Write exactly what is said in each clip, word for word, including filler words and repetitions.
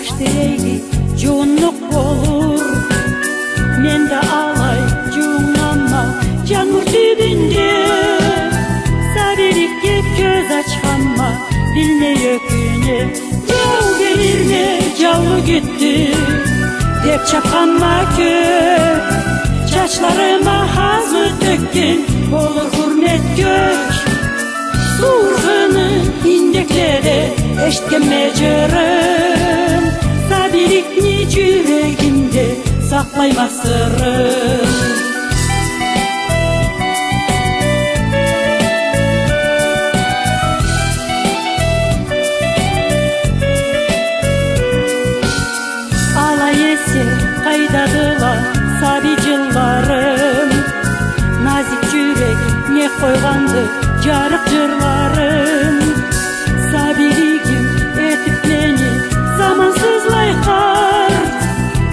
Тилейди, джуууннукъ болур. Мен да алай джууунама джангур тюбюнде. Сабийликге кёз ачханма, билмей ёкюне. Джау келирме, джаулу кютдю, деб чабханма кёб. Чачларыма хазмы тёкген болур хурмет кёк. Суу ыргъыны индекледе эшитгенме джырын, сабийликни джюрегимде сакълайма сырын. Алай эсе, къайдадыла сабий джылларым? Назик джюрек не къойгъанды джарыкъ джырларым? Сабийлигим этиб мени замансызлай къарт,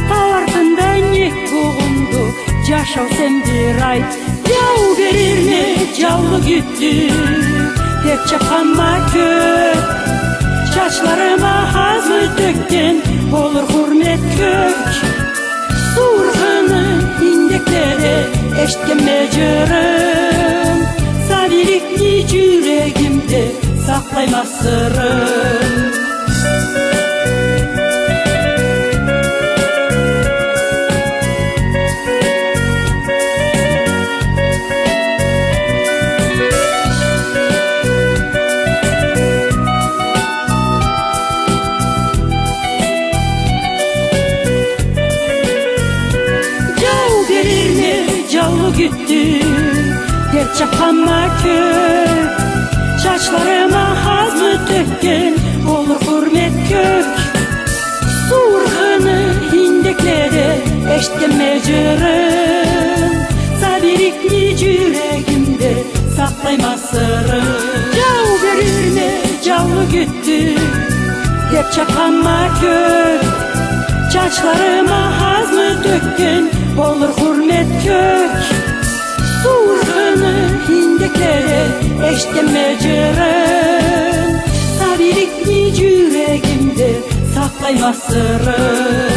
тау артында нек бугъунду джашау, сен бир айт. Джау келирме, джаулу кютдю, деб чабханма кёб. Чачларыма хазмы тёкген болур хурмет кёк. Суу ыргъыны индекледе эшитгенме джырын, сабийликни джюрегимде сакълайма сырын. Джау келирме, джаулу кютдю, деб чабханма кёб. Чачларыма хазмы тёкген болур хурмет кёк. Суу ыргъыны индекледе эшитгенме джырын, сабийликни джюрегимде сакълайма сырын. Джау келирме, джаулу кютдю, деб чабханма кёб. Чачларыма хазмы тёкген болур хурмет кёк. Суу ыргъыны индекледе эшитгенме джырын, сабийликни джюрегимде сакълайма сырын.